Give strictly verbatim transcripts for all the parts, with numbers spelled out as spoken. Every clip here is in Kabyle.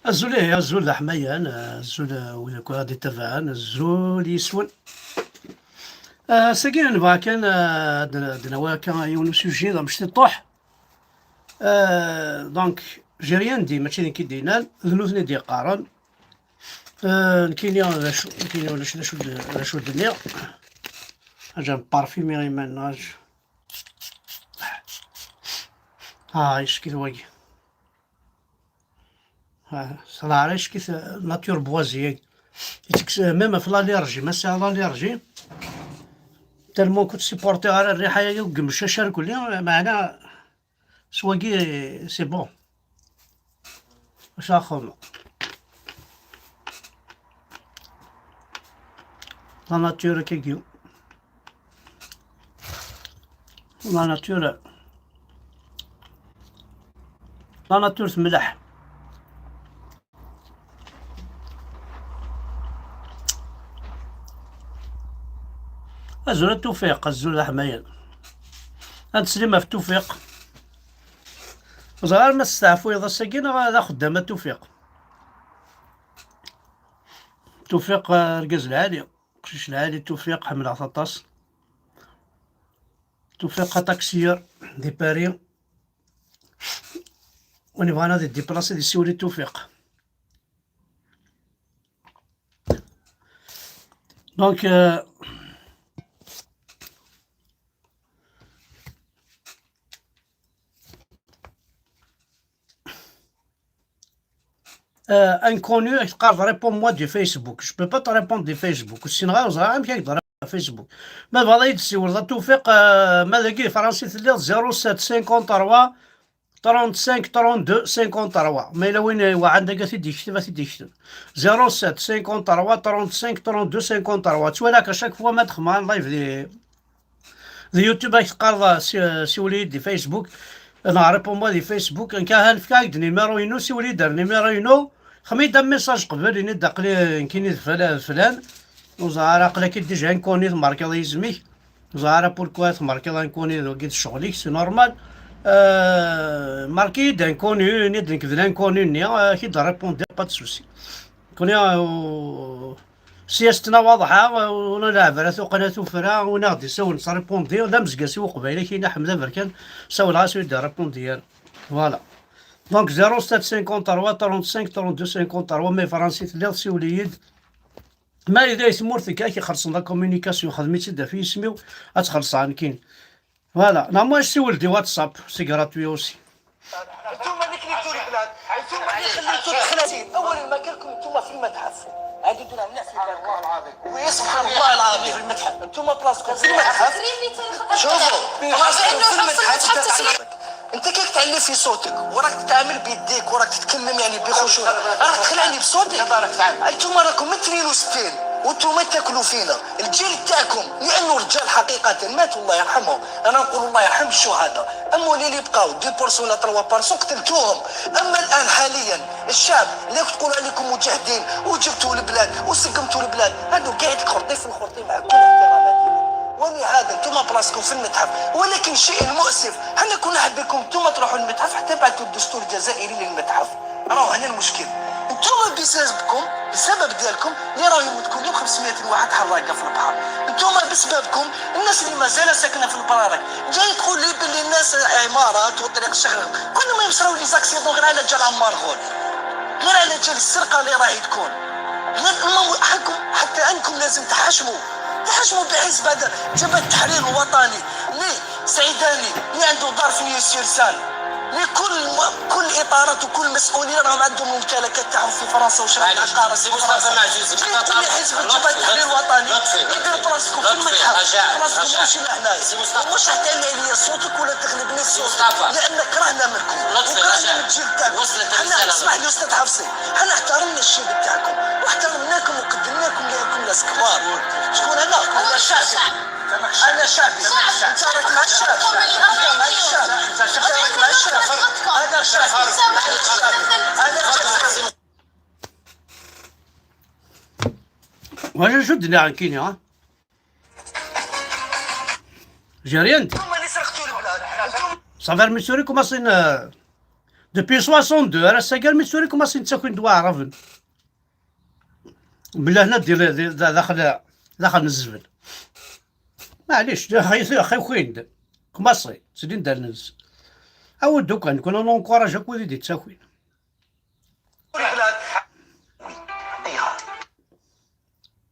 Azul, eh, azul d aḥmayan, eh, azul, eh, wid akk ara d-itabaɛen, azul yis-wen. Eh, ass-agi nebɣa kan, eh, ad n-, ad d-nawi akka yiwen usujet d amectiṭuḥ. Eh, donc, j'ai rien dit, mačči d nekk i d-yennan, d nutni i d-yeqqaren. Eh, nekkini d acu, nekkini ulac d acu d-, d acu d-nniɣ. Ḥaǧa nparfimi iman-nneɣ. Ah, yeckid wagi. Ah, s leɛra yeckid, nature boisée. Yetteks-, même ɣef l'allergie, ma sɛiɣ l'allergie, tellement ur supportiɣ ara rriḥa-agi deg yemcac irkelli, meɛna s wagi, c'est bon. Acu ara xedmeɣ? La nature akkagi. La nature. La nature temleḥ. Azul a Tufiq, azul d aḥmayan. Ad neslim ɣef Tufiq. Ẓer ma testeɛfuyeḍ ass-agi neɣ d axeddam a Tufiq. Tufiq, eh, argaz lɛali, qcic lɛali, Tufiq, ḥemmleɣ-t aṭas. Tufiq aṭaksiyur di Paris. Win yebɣan ad iddiplasi ad isiwel i Tufiq. Donc, euh, euh, inconnu, ak teqqareḍ réponds-moi du Facebook. Je peux pas te répondre du Facebook. Ur ssineɣ ara, ẓriɣ amek ak d-répondre Facebook. Ma tebɣiḍ ad yi-d-tessiwleḍ a Tufiq, euh, ma dagi di Fransa i telliḍ, zéro sept cinquante-trois trente-cinq trente-deux cinquante-trois. Ma yella win iweɛɛan dagi ad t-id-yekteb, ad t-id-yekteb. Zéro sept cinquante-trois trente-cinq trente-deux cinquante-trois. Ttwaliɣ-k à chaque fois ma d-xemɣan live di, di YouTube, ak teqqareḍ, ah, si-, siwel-iyi-d di Facebook, neɣ réponds-moi di Facebook. Nekk ahan fkiɣ-ak-d numéro-inu, siwel-iyi-d ar numéro-inu. Xdem-iyi-d un message qbel, ini-d aql-i nekkini d fla-, flan. Ur ẓriɣ ara, aql-ak déjà inconnu, tmerkiḍ yizem-ik. Ur ẓriɣ ara pourquoi tmerkiḍ inconnu dagi d ccɣel-ik, c'est normal. Euh, marque-iyi-d inconnu, ini-d nekk d l'inconnu-nni, euh, ad ak-id-répondre, pas de souci. Kuni, euh, siyasat-nneɣ waḍḥa, euh, ur nleɛɛeb ara tuqqna tuffra, win aɣ-d-isawlen s répondre, d amezgaz i uqbayli, ak-yini Ḥmed Aberkan, sawleɣ-as ur yi-d-répondre ara. Voilà. Donc, zéro sept cinquante-trois trente-cinq trente-deux cinquante-trois, ma i Fransa i telliḍ, siwel-iyi-d. Ma yella di tmurt-ik, ak ixellṣen la communication, xdem-itt-id ɣef yisem-iw, ad txellṣeɣ nekkini. Voilà, neɣ ma siwel di WhatsApp, c'est gratuit aussi. انتم اللي كليتوا البلاد، انتم اللي خليتوا الدخلات. اول ما كلكم انتم في المتحف، هذه دون الناس اللي سبحان الله العظيم. وي، سبحان الله العظيم، في المتحف. انتم بلاصتكم في المتحف. شوفوا، بلاصتكم في المتحف. انت كيك تعلي في صوتك، وراك تتعامل بيديك، وراك تتكلم يعني بخشونه، راك تخلعني بصوتك. انتم راكم من اثنين وستين وانتم تاكلوا فينا. الجيل تاعكم، لانه رجال حقيقه ماتوا، الله يرحمهم. انا نقول الله يرحم الشهداء. اما اللي بقاو deux pour cent ولا trois pour cent قتلتوهم. اما الان حاليا الشعب اللي تقول عليكم مجاهدين وجبتوا البلاد وسقمتوا البلاد، هادو كاع يتخرطي في الخرطي مع كل احتراماتي. ولهذا انتم بلاصتكم في المتحف، ولكن الشيء المؤسف، حنا كنا حابينكم انتم تروحوا للمتحف حتى بعثوا الدستور الجزائري للمتحف. راهو هنا المشكل. انتم بسببكم، بسبب ديالكم، اللي راهو يموت كل يوم خمسمية واحد حراقه في البحر. انتم بسببكم الناس اللي مازال ساكنه في البرارك جاي تقول لي باللي الناس عمارات وطريق الشيخ، كل ما يصراو les accidents غير على جال عمار غول، غير على جال السرقه اللي راهي تكون. غير المهم حقكم، حتى انكم لازم تحشموا، تحشموا بحزب هذا جبهه التحرير الوطني اللي سعيداني اللي عنده دار في نيو سيرسان، اللي كل م-، كل اطارات وكل مسؤولين راهم عندهم ممتلكات تاعهم في فرنسا وشراء العقارات في فرنسا. جاي تقول لي حزب الجبهه التحرير الوطني يدير بلاصتكم في المتحف، بلاصتكم ماشي لهنايا. ومش تحتل عليا صوتك ولا تغلبني الصوت، لان كرهنا منكم وكرهنا من الجيل تاعكم. حنا، اسمح لي استاذ حفصي، حنا احترمنا الشيب تاعكم واحترمناكم وقدمناكم لانكم ناس كبار. شكون انا؟ انا شعبي. انا شعبي. انت راك مع الشعب. انت مع الشعب. انت راك مع الشعب. انا شعبي. انا شعبي. انا شعبي. واش نشد لها كيني، ها؟ جاري انت. انتم اللي سرقتوا البلاد. انتم صافي، رمي سوري كوماسين، آه، Depuis soixante-deux ar ass-agi armi d tura kumasin ttakin-d waɛraben. Bellah hna d, d, d, daxel, daxel n zzbel. Maɛlic, xi-, xi-, xikin-d. Kumasin, ttselin-d allen-nsen. Awi-d ukan, kuna nencourage akk wid i d-ittakin.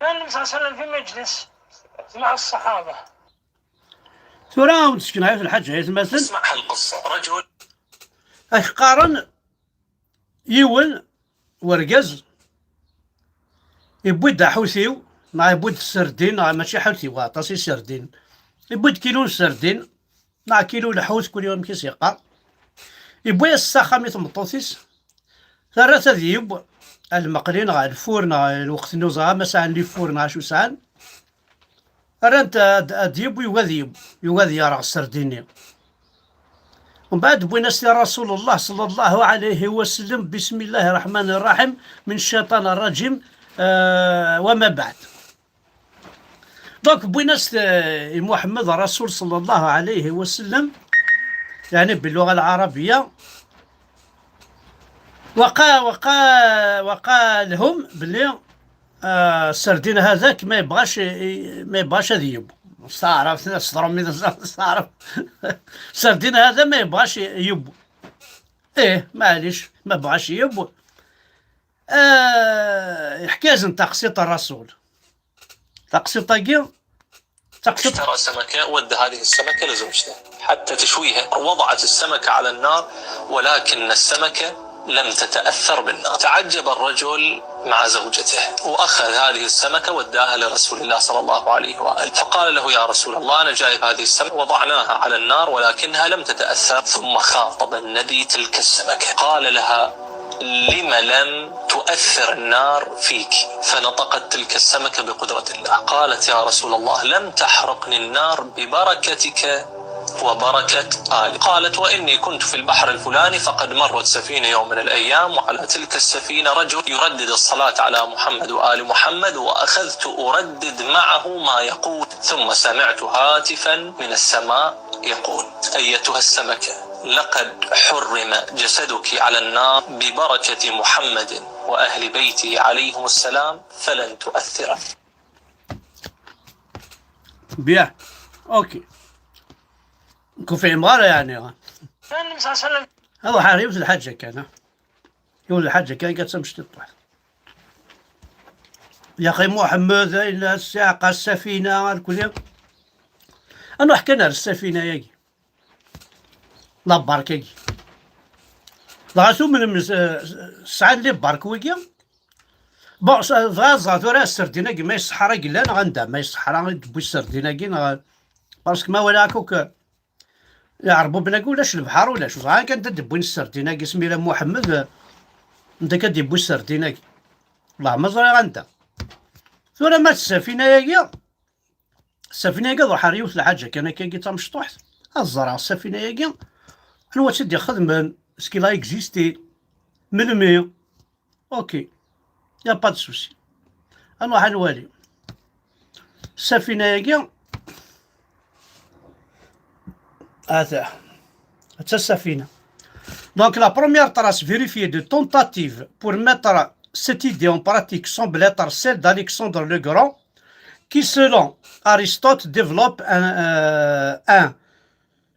كان النبي صلى الله عليه وسلم في مجلس مع الصحابة. Tura ad wen-d-sekneɣ yiwet n lḥaǧa, ay atmaten. اسمع هالقصة. رجل Ak qqaren yiwen wergaz yewwi-d aḥutiw, neɣ yewwi-d serdin, neɣ mačči aḥutiw, aṭas i serdin. Yewwi-d kilu n serdin, neɣ kilu lḥut, kul yiwen amek i s-yeqqar. Yewwi-as s axxam i tmeṭṭut-is, terra-t ad yeww, a lmeqli neɣ a lfur neɣ lweqt-nni ur ẓriɣ ma sɛan lifur neɣ acu sɛan. Rran-t ad, ad yeww, yugi ad yeww, yugi ad yerɣ serdin-nni. Mbeɛd wwin-as-t i Rasul Allah صلى الله عليه وسلم, بسم الله الرحمن الرحيم, من الشيطان الرجيم, euh, وما بعد. Donc, wwin-as-t, euh, i Muḥemmed Rasul صلى الله عليه وسلم, يعني باللغة العربية. وقا-، وقا-، وقال لهم بلي، آه، السردين هذاك ما يبغاش ي-، ما يبغاش هذا يبو. استعرف، استعرف، استعرف. السردين هذا ما يبغاش يبو. ايه، معليش، ما بغاش يبو. آه، يحكي لنا تقسيط الرسول. تقسيط تاكي، تقسيط. اشترى سمكة، ودى هذه السمكة لزوجته حتى تشويها. وضعت السمكة على النار، ولكن السمكة لم تتأثر بالنار. تعجب الرجل مع زوجته، وأخذ هذه السمكة وداها لرسول الله صلى الله عليه وآله، فقال له: يا رسول الله، أنا جايب هذه السمكة، وضعناها على النار ولكنها لم تتأثر. ثم خاطب النبي تلك السمكة، قال لها: لم لم تؤثر النار فيك؟ فنطقت تلك السمكة بقدرة الله، قالت: يا رسول الله، لم تحرقني النار ببركتك وبركة آلي. قالت: وإني كنت في البحر الفلاني، فقد مرت سفينة يوم من الأيام، وعلى تلك السفينة رجل يردد الصلاة على محمد وآل محمد، وأخذت أردد معه ما يقول، ثم سمعت هاتفا من السماء يقول: أيتها السمكة، لقد حرم جسدك على النار ببركة محمد وأهل بيته عليهم السلام، فلن تؤثر. Bien. Ok. Ur fhimeɣ ara, yeɛni. كان النبي صلى الله عليه وسلم. هذا حار يوث الحاجة كان، ها؟ يوث الحاجة كان قد سمشت الطوح. يا أخي محمد، إلا الساعة السفينة، الكل. أنا حكينا على السفينة ياكي. La barque-agi. Dɣa tumnem s-, s-, sɛan les barques wigi? Bon, s-, dɣa ẓer tura serdin-agi ma iṣeḥḥa ara yellan neɣ anda ma iṣeḥḥa ara i d-tewwi serdin-agi neɣ, parce que ma walaɣ akk, eh, iɛerbuben-agi ulac lebḥer ulac, ẓran kan anda d-wwin serdin-agi, Smila Muḥemmed, eh, anda akka d-yewwi serdin-agi. Wellah ma ẓriɣ anda. Tura ma d ssafina-agi, ssafina-agi ad ruḥeɣ ar yiwet lḥaǧa kan akkagi d tamecṭuḥt. Ad ẓreɣ ssafina-agi anwa tt-id-ixedmen, est-ce qu'il a existé, melmi. Ok, y a pas de souci. Ad nruḥ ad nwali ssafina-agi. Ata, ata ssafina. Donc la première trace vérifiée de tentative pour mettre cette idée en pratique semble être celle d'Alexandre le Grand, qui, selon Aristote, développe un, euh, un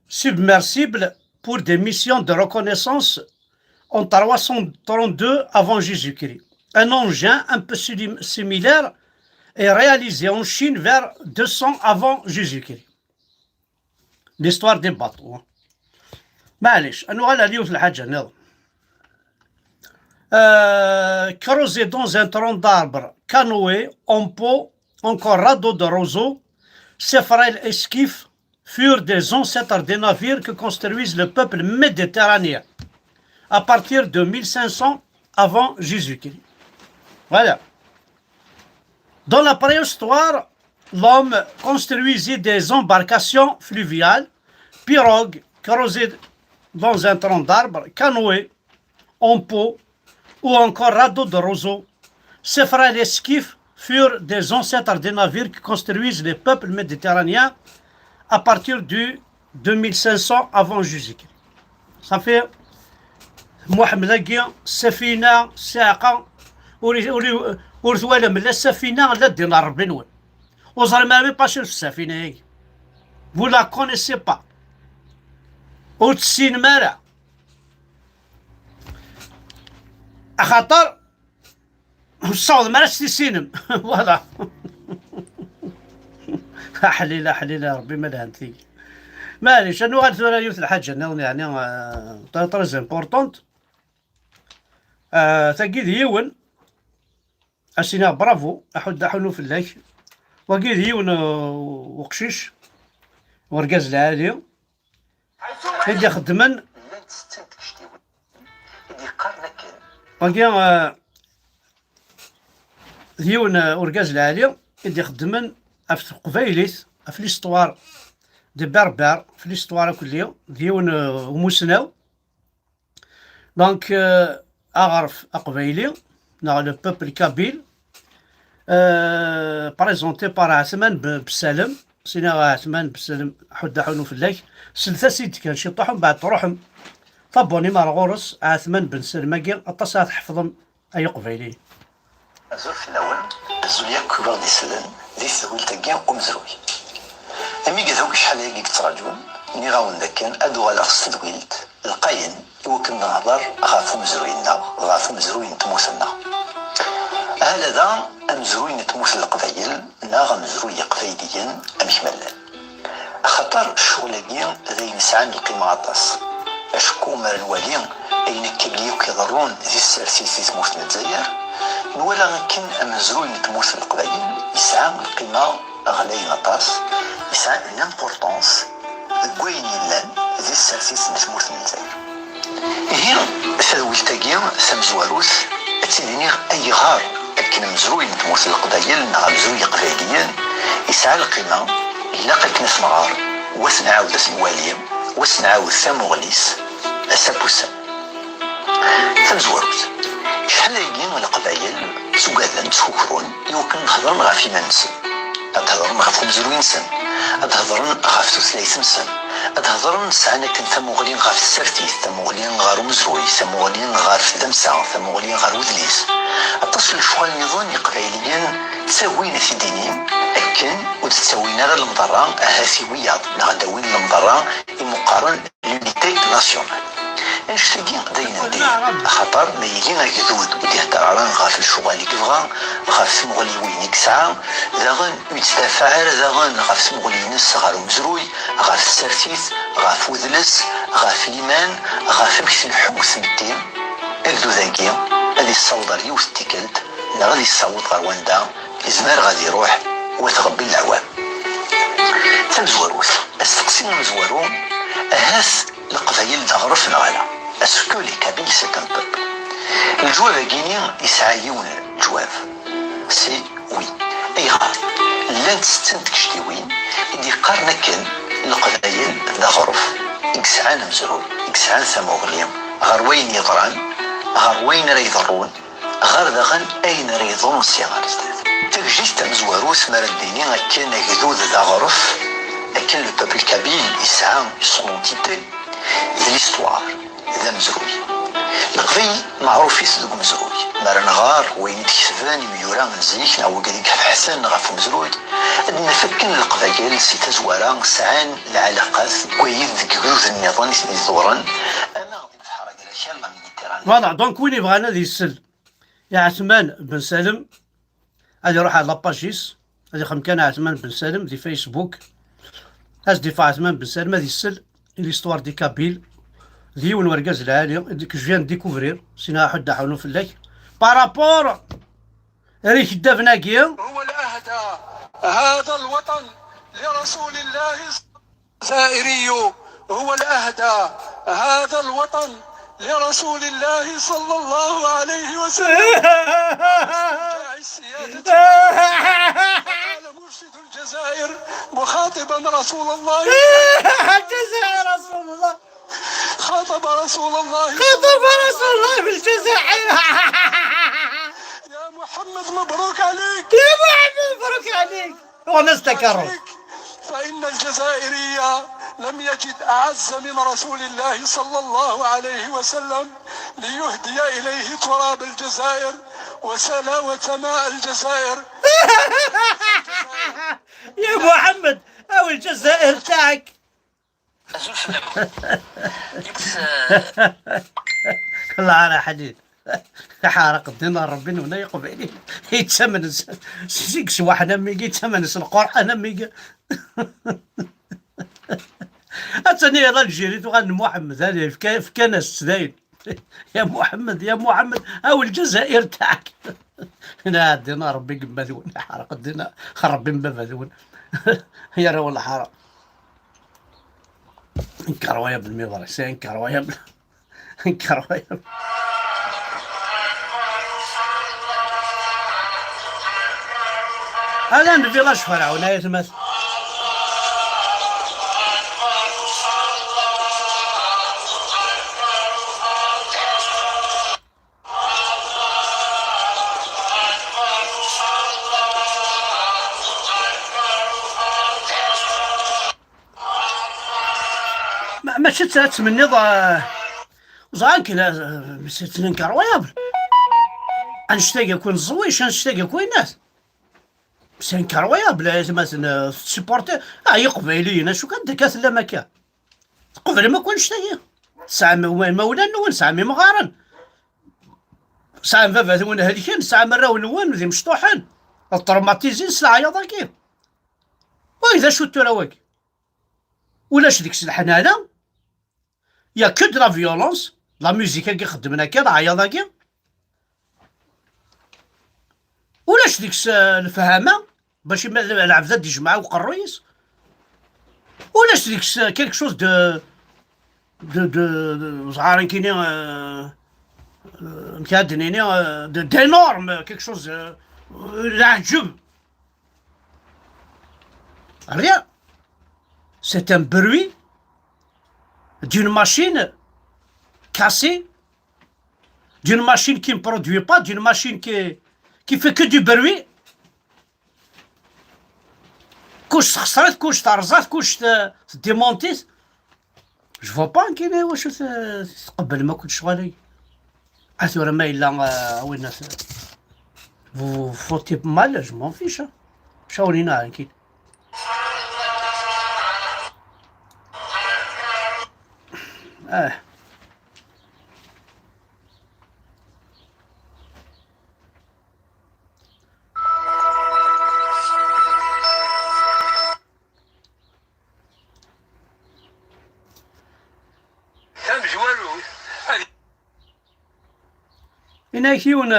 submersible pour des missions de reconnaissance en trois cent trente-deux avant Jésus-Christ. Un engin un peu sim-, similaire est réalisé en Chine vers deux cents avant Jésus-Christ. L'histoire des bateaux. Maɛlic, ad nuɣal ar yiwet lḥaǧa nniḍen. Euh, creusé dans un tronc d'arbre, canoë, en pot, encore radeau de roseaux, ses frêles et skiffes furent des ancêtres des navires que construisent le peuple méditerranéen à partir de mille cinq cents avant Jésus-Christ. Voilà. Dans la préhistoire, l'homme construisit des embarcations fluviales, pirogues creusées dans un tronc d'arbre, canoës en pot ou encore radeaux de roseaux. Ses frêles et skiffes furent des ancêtres des navires que construisent les peuples méditerranéens à partir du deux mille cinq cents avant Jésus-Christ. Ça fait, Muḥemmed-agi, Safina, Saɛqa, ur, ur, ur twalam la Safina la ddin n Ṛebbi-nwen. Ur ẓrim ara mi paci ɣef Safina-agi. Vous la connaissez pas. Ur tessinem ara. Axaṭer ur tessawḍem ara s tissinem. Voilà. Aḥlil, aḥlil, a Ṛebbi ma lhant tigi. Maɛlic, ad nuɣal tura yiwet lḥaǧa nniḍen, yeɛni, euh, très, très importante. Euh, tagi d yiwen, ad s-iniɣ bravo, aḥud-, aḥunu fell-ak. Wagi d yiwen, euh, uqcic, urgaz lɛali, i d-ixeddmen. Llant setta n tgectiwin i d-yeqqaren akken. Wagi, euh, d yiwen, euh, urgaz lɛali i d-ixeddmen ɣef teqbaylit, ɣef l'histoire des Berbères, ɣef l'histoire akkelli, d yiwen, euh, umusnaw. Donc, euh, aɣref aqbayli, neɣ le peuple kabyle, euh, présenté par Ɛetman B-, Bessalem, sina Ɛetman Bessalem, ḥuddaḥunu fell-ak, slet-as-id kan ciṭuḥ, mbeɛd truḥem, tabonnim ar ɣur-s, Ɛetman Bessalem-agi, aṭas ara tḥefḍem, ay Iqbayliyen. Azul fell-awen, azul yakk i ɣ-d-isellen di tedwilt-agi umezruy. Imi yella wacḥal-agi i yettṛajun, nniɣ-awen dakken ad uɣaleɣ s tedwilt lqayen i wakken ad nehḍer ɣef umezruy-nneɣ, ɣef umezruy n tmurt-nneɣ. Hala da amezruy n tmurt n Leqbayel neɣ amezruy n Yiqbayliyen amek ma llan. Axaṭer ccɣel-agi d ayen sɛan lqima aṭas. Acku mi ara nwali ayen akka-agi akk iḍerrun di tsertit di tmurt n Lezzayer, nwala akken amezruy n tmurt n Leqbayel yesɛa lqima ɣlayen aṭas, yesɛa une importance deg wayen yellan di tsertit n tmurt n Lezzayer. Ihi, tadwilt-agi tamezwarut ad tt-id-iniɣ ayɣer akken amezruy n tmurt n Leqbayel neɣ amezruy n Yiqbayliyen yesɛa lqima, ilaq akken ad t-nɣer, wa ad t-nɛawed ad t-nwali, wa ad s-nɛawed tamuɣli-s, ass-a n wussan. Tamezwarut, acḥal-agi Leqbayel ttuggaden, ttkukrun i wakken ad hedren ɣef yiman-nsen, ad hedren ɣef umezruy-nsen, ad hedren ɣef tutlayt-nsen, ad hedren sɛan akken tamuɣli ɣef tsertit, tamuɣli ɣer umezruy, tamuɣli ɣer tdamsa, tamuɣli ɣer wedlis. Aṭas n lecɣal nniḍen Iqbayliyen ttagin ad t-id-inin akken ur d-ttawin ara lemḍerra ahat i wiyaḍ, neɣ ad d-awin lemḍerra imeqqaren, l'unité nationale. Annect-agi d ayen n diri, axaṭer ma yili agdud ur d-ihedder ara ɣef lecɣal i yebɣa, ɣef tmuɣliwin i yesɛa, daɣen ur yettdafaɛ ara daɣen ɣef tmuɣli-ines ɣer umezruy, ɣef tsertit, ɣef wedles, ɣef liman, ɣef amek tleḥḥu tmetti, agdud-agi ad yessaweḍ ɣer yiwet n tikkelt, neɣ ad yessaweḍ ɣer wanda yezmer ad iruḥ, wa tɣebbi leɛwam. Tamezwarut, asteqsi amezwaru, ahat Leqbayel d aɣref neɣ ala? Est-ce que les Kabyles c'est un peuple? Leǧwab-agi-ni yesɛa yiwen n leǧwab. C'est oui. Ayɣer? Llant setta n tgectiwin i d-yeqqaren akken Leqbayel d aɣref i yesɛan amezruy, i yesɛan tamuɣli ɣer wayen yeḍran, ɣer wayen ara iḍerrun, ɣer daɣen ayen ara iḍrun sya ɣer zdat. Tagejdit tamezwarut mi ara d-nini akken agdud d aɣref, akken le peuple kabyle yesɛa son entité, d l'histoire, d amezruy. Leqbayel meɛrufit deg umezruy. Mi ara nɣer wayen i d-ketben imyura n zik neɣ wigad i ifeḥsen ɣef umezruy, ad naf akken Leqbayel si tazwara sɛan lɛalaqat deg wayed deg igduden nniḍen i ten-iḍuren, ama di lebḥer agerkal neɣ Méditerranée. Voilà, donc win yebɣan ad isel i Ɛetman Ben Salem, ad iruḥ ar la page-is, ad ixdem kan Ɛetman Ben Salem di Facebook, ad s-d-yeffeɣ Ɛetman Ben Salem ad isel i l'histoire des Kabyles, d yiwen wergaz lɛali, que je viens de découvrir, sina aḥuddu aḥunu fell-ak, par rapport ar ikeddaben-agi. هو الأهدى هذا الوطن لرسول الله. الجزائري هو الأهدى هذا الوطن لرسول الله صلى الله عليه وسلم. استرجاع السيادة. وقال مرشد الجزائر مخاطبا رسول الله. الجزائر رسول الله. خاطب رسول الله. خاطب رسول الله بالجزائر. يا محمد، مبروك عليك. يا محمد، مبروك عليك. ونستكروا. فإن الجزائري لم يجد أعز من رسول الله صلى الله عليه وسلم، ليهدي إليه تراب الجزائر وسلاوة ماء الجزائر. يا محمد، أو الجزائر تاعك. Azul fell-awen. Yiwet, الله على حديث. حارق الدين ربي ولا يقبل. يتسمن سيك سواحنا ميجي يتسمن القرآن ميجي. اتني يلا الجيري تو غن محمد هذا فكان فكان السداين. يا محمد، يا محمد، او الجزائر تاعك. لا دينا ربي قمدون حرق الدين. ربي مبابدون. يا راهو الحرام. Incroyable, mais voilà, c'est incroyable. Incroyable. هذا عند فيلاج فرعون، هاي تمثل. ماشي تتمنيض. زعما كلا. C'est incroyable. انشتاق يكون زويش، انشتاق يكون ناس. C'est incroyable. مثلا تسيبورتي اه يقبايليين، اشو كان دكات لا مكان. تقبل ما كنش تاهي. سامي مولا نون، سامي مغارن. سامي بابا نون هلكن، سامي راو نون ذي مشطوحن. التروماتيزين سلا عياضاكي. وإذا شو تراوك؟ ولاش ديك الحنانة. يا كو دو لا فيولونس. لا ميوزيك كي خدمنا كي العياضاكي. ولاش ديك الفهامة. باش العبد يجمع وقرويس. ولاش ديك كيلك شوز دو دو دو زعارن كيني مكادنيني دو دينورم كيلك شوز. العجب. Rien. C'est un bruit d'une machine cassée, d'une machine qui ne produit pas, d'une machine qui, qui fait que du bruit. كوش تخسرت، كوش ترزات، كوش تديمونتيت. Je vois pas كاين واش تقبل ما كنتش شغالي. اثورا ما الا وين. Vous foutez mal, je m'en fiche. شاورينا كاين. اه. Inak yiwen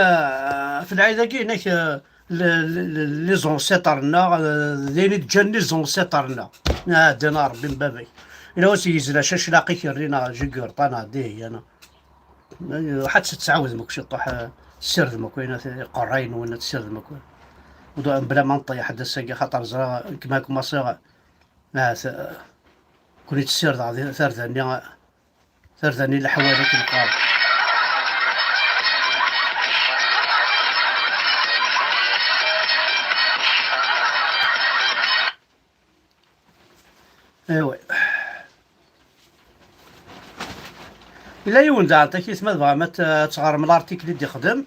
fi lɛid-agi, inak les ancêtres-nneɣ, d ayen i d-ǧǧan les ancêtres-nneɣ. Ɛeddan a Ṛebbi n baba-k. Ila wass yezla caclaq-ik rrin-aɣ jigurṭa-nneɣ dihi yana. Ḥatt tettɛawdem akk ciṭuḥ, tessirdem akk ayen iqerray-nwen, ad tessirdem akk. Bla ma nṭeyyḥ-d ass-agi, xaṭer ẓriɣ nekk ma kumaṣiɣ, ahat, kuni tessirdeɣ tarda-nni, tarda-nni leḥwal akken qqar. Ewa. Ila yiwen daɣen takit ma tebɣam ad t-, ad teɣrem l'article i d-ixdem.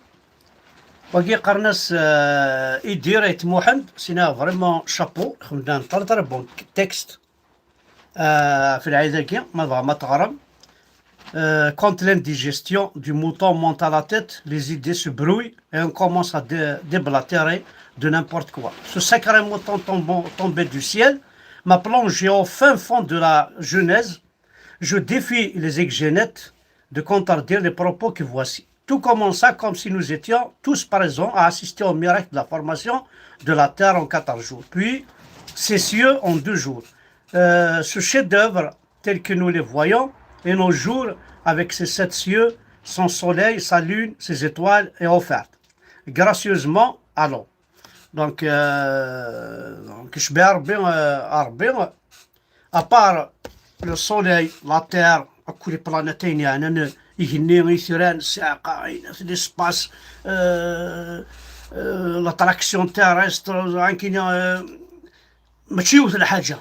Wagi qqaren-as Idir Ayt Muḥend, c'est un vraiment chapeau, ixdem un très très bon texte. Fi lɛid-agi ma tebɣam ad teɣrem. Contre l'indigestion du mouton monte à la tête, les idées se brouillent et on commence à dé-, déblatérer de n'importe quoi. Ce sacré mouton tombé du ciel m'a plongé au fin fond de la genèse. Je défie les exégètes de contredire les propos que voici. Tout commença comme si nous étions tous présents à assister au miracle de la formation de la Terre en quatre jours, puis ses cieux en deux jours. Euh, ce chef-d'œuvre tel que nous les voyons, et nos jours, avec ses sept cieux, son soleil, sa lune, ses étoiles, est offerte gracieusement à l'homme. Donc, euh, donc, je vais à Rabbi, euh, à Rabbi, à part le soleil, la terre, كل بلانيتين يعني أنا يهني يثيران الساعة قاعدة في l'espace, euh, euh, l'attraction terrestre, يعني كاين ماشي يوث الحاجة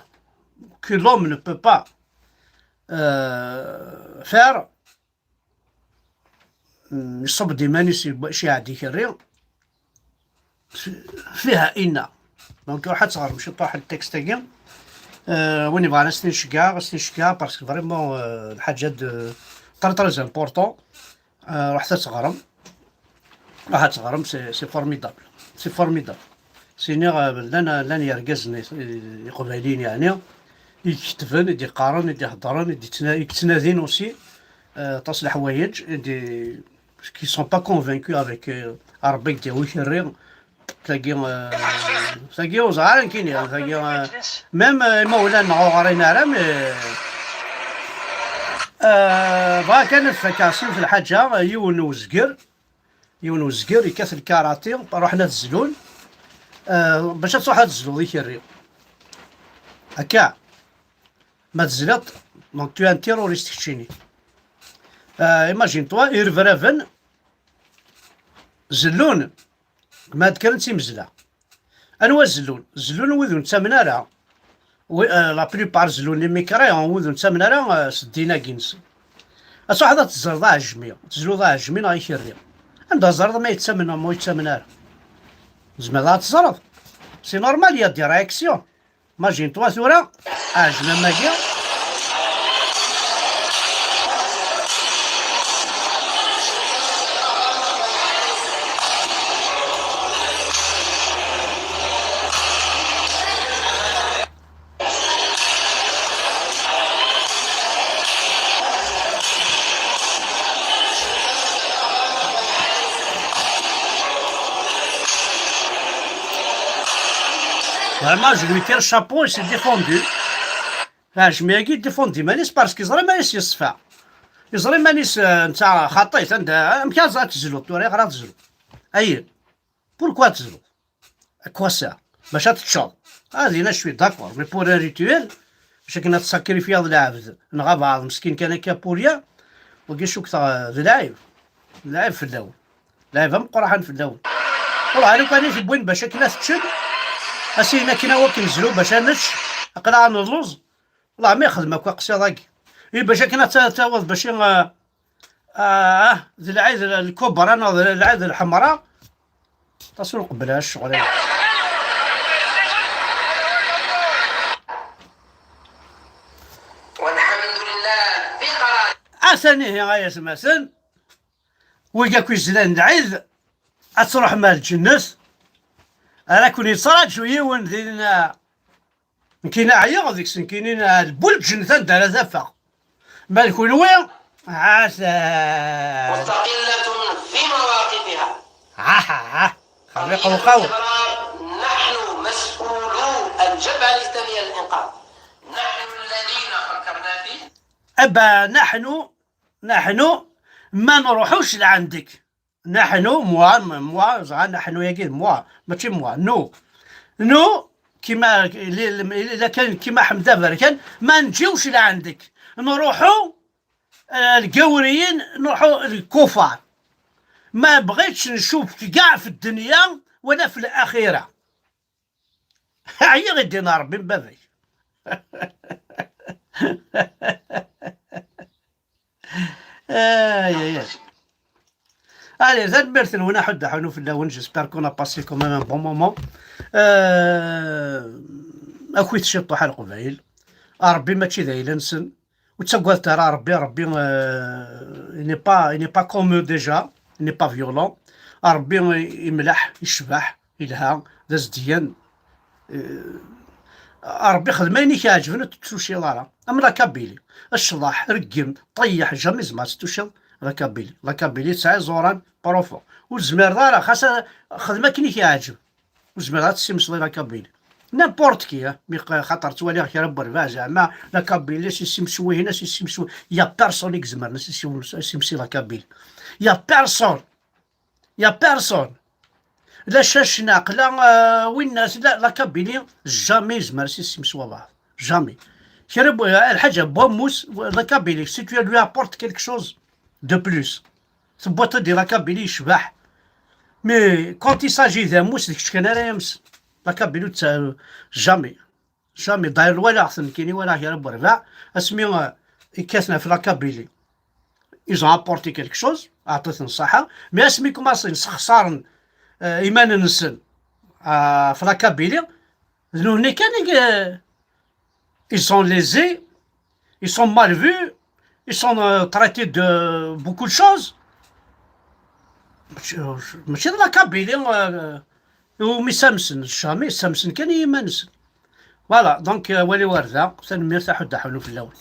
que l'homme ne peut pas euh, faire. mm, iṣubb-d iman-is, iceɛɛed ikerri. Fiha inna. Donc, ruḥ ad teɣrem ciṭuḥ ltekst-agi. Euh, win yebɣan ad s-ten-iceggeɛ, ad s-ten-iceggeɛ, parce que vraiment, euh, lḥaǧa de très, très important. Euh, ruḥet ad teɣrem. Ruḥ ad teɣrem, c'est, c'est formidable. C'est formidable. Sini, euh, llan, llan yergazen i, i, iqbayliyen, yeɛni, i iketben, i d-iqqaren, i d-iheddren, i d-ittna-, i yettnadin aussi, euh, aṭas leḥwayeǧ, i d-, qui sont pas convaincus avec, euh, Rebbi i d-yawi kerri. Tagi, euh, tagi ur ẓer ara nekkini, tagi, euh, même, euh, imawlan-nneɣ ur ɣrin ara, mais, euh, bɣiɣ kan ad fakkeɣ s yiwet lḥaǧa, yiwen n uzger, yiwen n uzger yekkat lkarati, ruḥen ad zlun, euh, bac ad truḥ ad zluḍ ikerri. Akka, ma tezliḍ, donc tu es un terroriste keččini. Euh, imagine-toi, irebraben zellun, ma d-kkren d timezla. Anwa zellun? Zellun wid ur nettamen ara. Wi-, euh, la plupart zellun les mécréants, wid ur nettamen ara, euh, s ddin-agi-nsen. Ad truḥeḍ ad teẓreḍ aɛejmi, tezluḍ aɛejmi neɣ ikerri. Anda teẓreḍ ma yettamen neɣ ma ur yettamen ara? Tzemreḍ ad teẓreḍ. C'est normal, il y a des réactions. Imagine-toi tura, aɛejmi am wagi. Vraiment, je lui tire chapeau et c'est défendu. Aɛejmi-agi défendu iman-is parce que yeẓra iman-is yeṣfa. Yeẓra iman-is, euh, netta xaṭi-t, anda, amek ara tezluḍ tura, ayɣer ad tezluḍ? Ayen. Pourquoi tezluḍ? À quoi ça? Bac ad teččeḍ. Ah, dinna, je suis d'accord. Mais pour un rituel, bac akken ad tsakrifyaḍ lɛebd, neɣ abeɛḍ meskin kan akka pour rien, wagi cukkteɣ, euh, d lɛib. D lɛib fell-awen. Lɛib ameqqran fell-awen. Wallah, lukan i t-wwin bac akken ad t-ččen, a s-inin akken a wakken zlu bac ad nečč, aql-aɣ nelluẓ. Wallah, ma yexdem akk aqsiḍ-agi. I bac akken ad ta-, tawiḍ bac i, ah, ah, d lɛid l-, lkubra neɣ d lɛid lḥemra. Aṭas ur nqebbel ara ccɣel-agi. والحمد لله بقرار. Atan ihi ay atmaten, wigi akk izlan lɛid, ad truḥem ar lǧennet, ara ken-yettṛaǧu yiwen dinna. Nekkini ɛyiɣ deg-s, nekkini n-, lbu lǧennet anda ara t-afeɣ. Ma d kunwi, atan. مستقلة في مواقفها. Ha, ha, ha. Xerriq uqaw. نحن مسؤولو الجبهة الإسلامية للإنقاذ. نحن الذين فكرنا فيه. Aba, naḥnu, naḥnu, ma nruḥux lɛendek. Naḥnu, moi, moi, ẓra, naḥnu-agi d moi, mačči moi, nous. Nous, kima, li, li, la kan kima Ḥmed Aberkan, ma nǧiwx lɛendek. Nruḥu, eh, lgawriyin, nruḥu lkufar. Ma bɣitx ncuf-k ǧaɛ f ddenya, wala f laxira. Ɛyiɣ i ddin Ṛebbi n baba-k. Ay, ay, ay. Allez, tanemmirt-nwen, aḥuddu aḥunu fell-awen, j'espère qu'on a passé quand même un bon moment. Euh, akk-it ciṭuḥ a Leqbayel. A Ṛebbi mačči d ayla-nsen. Ur ttaggadet ara Ṛebbi, Ṛebbi, euh, il n'est pas, il n'est pas comme eux déjà, il n'est pas violent. A Ṛebbi imleḥ, icbeḥ, ilha, d azedyan. Euh, Ṛebbi xdem ayen i k-iɛeǧben, ur t-tettuciḍ ara. Am la Kabylie, ccḍeḥ, reggem, ṭeyyeḥ, jamais tzemreḍ ad tettuciḍ la Kabylie. La Kabylie tesɛa iẓuran profond. Ur tezmireḍ ara, xas a-, xdem akken i k-iɛeǧeb. Ur tezmireḍ ad tessimseḍ i la Kabylie. N'importe qui, hein. Mi q-, xaṭer ttwaliɣ kra n werbaɛ, zeɛma la Kabylie, ad s-issimsew wihin, ad s-issimsew. Il y a personne i izemren ad s-issimsew, ad s-issimsew la Kabylie. Il y a personne. Il y a personne. La Cacnaq, la, euh, winna, la, la Kabylie, jamais yezmer ad s-issimsew wabeɛḍ. Jamais. Kra n w-, lḥaǧa n wammus, la Kabylie, si tu lui apportes quelque chose de plus. Tewwiḍ-d i la Kabylie yecbeḥ. Mais quand il s'agit d ammus, d kečč kan ara yamsen. La Kabylie ur tt-, jamais. Jamais. D'ailleurs, walaɣ-ten nekkini, walaɣ kra n werbaɛ, asmi, euh, i kkaten ɣef la Kabylie. ils ont apporté quelque chose, ɛṭiten ṣṣaḥa, mais asmi kumaṣin sxeṣaren iman-nsen ɣef la Kabylie, d nutni kan i ils sont lésés, ils sont mal vus, ils sont traités de beaucoup de choses. Mačči d la Kabylie umi ssamsen, jamais, ssamsen kan i yiman-nsen. Voilà, donc wali warda, tanemmirt, aḥuddu aḥunnu fell-awen.